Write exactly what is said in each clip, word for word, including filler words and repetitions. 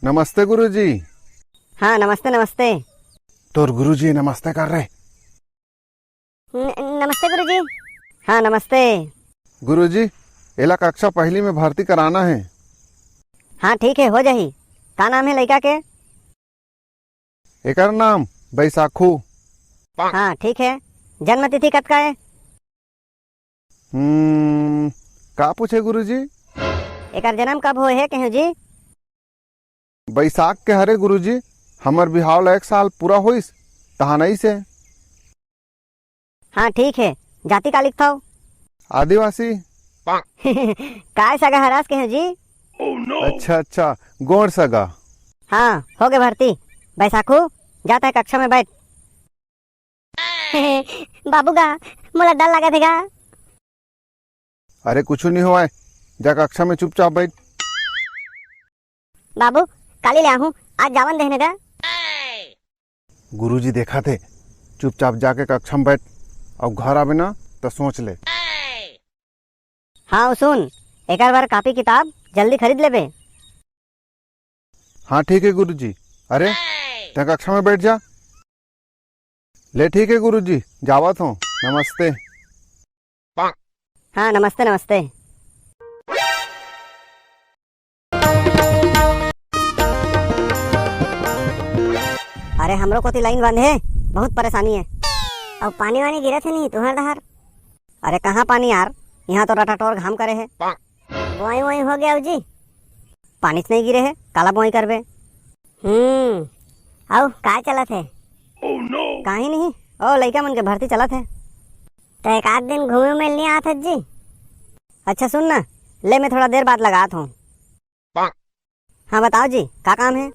नमस्ते गुरुजी। हाँ, नमस्ते, नमस्ते। तोर गुरुजी नमस्ते कर रे। न-, नमस्ते गुरुजी। हाँ, नमस्ते। गुरुजी, एला कक्षा पहली में भर्ती कराना हे। हाँ, ठीक हे, हो जाही। का नाम हे लइका के? एकर नाम बैसाखू। हाँ, ठीक हे। जन्म तिथि कतका हे? हम्म, का पूछे गुरुजी? एकर जन्म कब होए हे कहेंव जी? बैसाख के हरे गुरुजी, हमर बिहाव ला एक साल पूरा होइस, तहान अइसे। हाँ, ठीक हे। जाति का लिखथव? आदिवासी। काय सगा हरस कहेंव जी? अच्छा, अच्छा, गोंड़ सगा। हाँ, होगे भर्ती। बैसाखू, जा तैं कक्षा में बैठ। बाबू गा, मोला डर लागत हे गा। अरे कुछु नइ होवय, जा कक्षा में चुपचाप बैठ। बाबू, काली ले आहूं, आज जावन देहन गा। गुरुजी देखत हे, चुपचाप जाके कक्षा में बैठ, अउ घर आबे ना त सोच ले। हाँ, सुन, एकर बर कापी किताब जल्दी खरीद लेबे। हाँ, ठीक हे गुरुजी। अरे, तैं कक्षा में बैठ जा। ले, ठीक हे गुरुजी, जावत हों। नमस्ते। हाँ, नमस्ते, नमस्ते। अरे, हमरो कोती लाइन बंद हे, बहुत परेशानी हे। अउ पानी वानी गिरत हे नहीं तुंहर डहर? अरे, कहाँ पानी यार, इहाँ तो रटाटोर घाम करे हे। बोआई वोआई होगे अउ जी? पानीच नइ गिरे हे, काला बोआई करबे? हम्म, अउ का चलत हे? काहीं नहीं, ओ लइका मन के भर्ती चलत हे। त एक आध दिन घूमे उमे ल नइ आत हस जी? अच्छा सुन ना, ले मैं थोड़ा देर बाद लगात हों। हाँ बताव जी, का काम हे?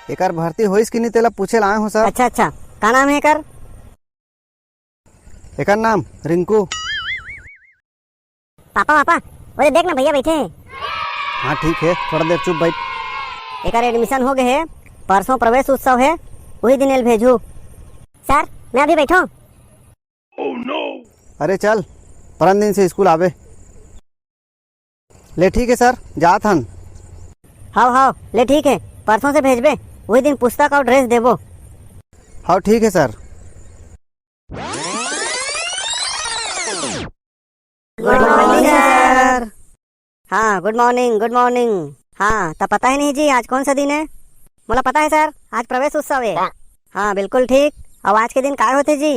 एकर भर्ती होइस कि नहीं तेला पूछे ल आए हों सर। अच्छा अच्छा, का नाम हे एकर? एकर नाम रिंकू। पापा, पापा, ओदे देख ना भैया बइठे हे। हाँ ठीक हे, थोड़ा देर चुप बइठ। एकर admission होगे हे, परसों प्रवेश उत्सव हे, उही दिन एल भेजहू। सर, मैं अभी बइठों। अरे चल, परन दिन से स्कूल आबे। ले ठीक हे सर, जात हन। हव हव, ले ठीक हे, परसों से भेजबे, उही दिन पुस्तक अउ dress देबो। हव ठीक हे सर। Good morning sir। हाँ, good morning, good morning। हाँ, त पता हे नहीं जी, आज कौन सा दिन हे? मोला पता हे सर, आज प्रवेश उत्सव हे। हाँ, बिल्कुल ठीक। अउ आज के दिन काय होथे जी?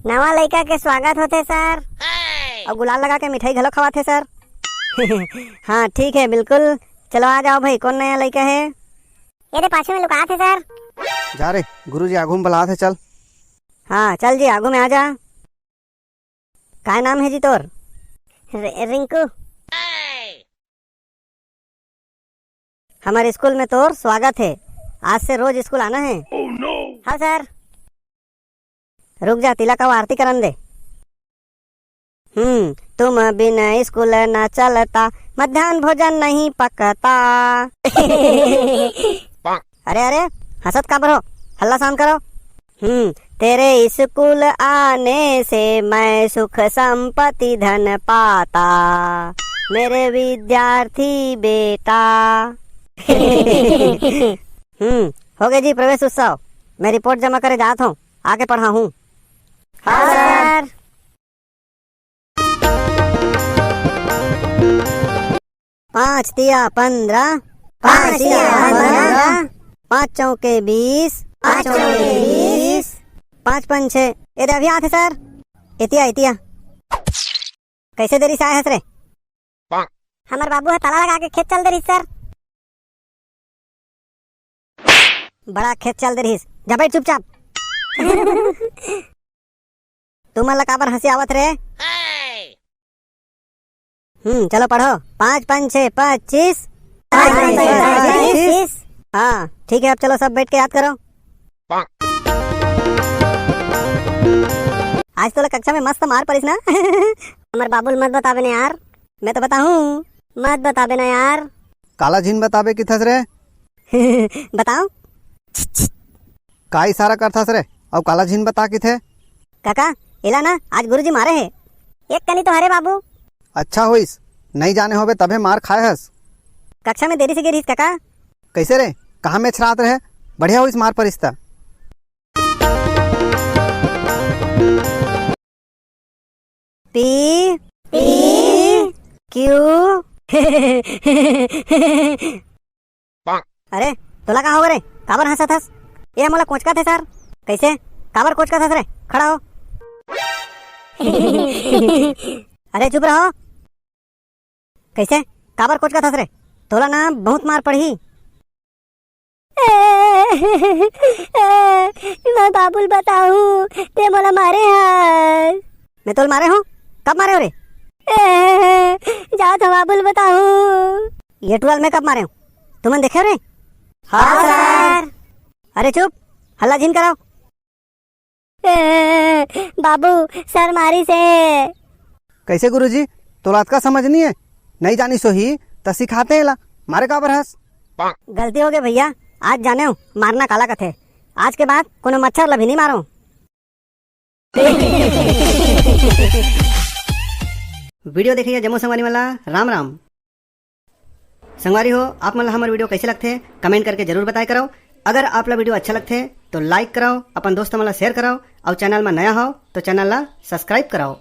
नवा लइका के स्वागत होथे सर। अउ गुलाल लगा के मिठाई घलो खवाथे सर। हाँ, ठीक हे, बिल्कुल। चलो आ जाव भई, कौन नया लइका हे? ये दे पाछू में लुकात हे सर। जा रे, गुरुजी आगू में बलात हे, चल। हाँ, चल जी, आगू में आ जा। काय नाम हे जी तोर? रि-, रिंकू। हमर स्कूल में तोर स्वागत हे। आज से रोज स्कूल आना हे। हाँ सर। रुक जा, तिलक अउ आरती करन दे। हम्म, तुम बिन स्कूल न चलता, मध्यान्ह भोजन नहीं पकता। अरे अरे, हंसत काबर हो? हल्ला शांत करो। हम्म, तेरे स्कूल आने से मैं सुख संपत्ति धन पाता, मेरे विद्यार्थी बेटा। हम्म, होगे जी प्रवेश उत्सव। मैं रिपोर्ट जमा करे जात हों, आके पढ़ाहूँ। हाँ सर। पाँच तिया पंद्रह, पाँच तिया पंद्रह, पाँच चौके बीस, पाँच चौके बीस, पाँच पंचे, ए दे अभी आथे सर। एतिया, एतिया। कैसे देरी से आए हस रे? हमर बाबू ह ताला लगा के खेत चल दे रहिस सर। बड़ा खेत चल दे रहिस, जा बैठ चुपचाप। तुमन ला काबर हंसी आवत रे? हम्म, चलो पढ़ो। पाँच पंचे पच्चीस। पाँच पंचे पच्चीस। हाँ, ठीक है, अब चलो सब बैठ के याद करो। आज तोला कक्षा में मस्त मार परिस ना? हमर बाबू ल मत बताबे ना यार। मैं तो बताहूँ। मत बताबे ना यार। काला झिन बताबे किथस रे? बताओ। का इशारा करथस रे? अउ काला झिन बता किथे? काका, एला ना आज गुरुजी मारे हे। एक कनी तो हरे बाबू। अच्छा होइस, नइ जाने होबे तभे मार खाए हस। कक्षा में देरी से गे रहिस काका। कइसे रे? कहाँ मेछरात रहे? बढ़िया होइस मार परिस त। पी, पी, क्यू। अरे, तोला का होगे रे? काबर हंसत हस? ए मोला कोचकत हे सर। कइसे? काबर कोचकत हस रे? खड़ा हो। अरे चुप रहो। कइसे? काबर कोचकत हस रे? तोला ना बहुत मार पड़ही। मैं बाबू ल बताहूँ, ते मोला मारे हस। मैं तोला मारे हंव? कब मारे हंव रे? जात हंव बाबू ल बताहूँ। ये टुरा ल मैं कब मारे हंव? तुमन देखे हव रे? हाँ सर। अरे चुप, हल्ला झिन कराओ। बाबू, सर मारिस हे। कइसे गुरुजी? तोला अतका समझ नइ हे? नइ जानिस होही त सिखातेंव एला। मारे काबर हस? गलती होगे भैया, आज जानेंव मारना काला कथे। आज के बाद कोनो मच्छर ल भी नइ मारों। वीडियो देखइया जम्मो संगवारी मन ला राम राम। संगवारी हो, आप मन ला हमर वीडियो कइसे लगथे, comment करके जरूर बताए करव। अगर आप ला वीडियो अच्छा लगथे, तो like करव, अपन दोस्त मन ला share करव, अउ channel में नया हव, तो channel ला subscribe करव।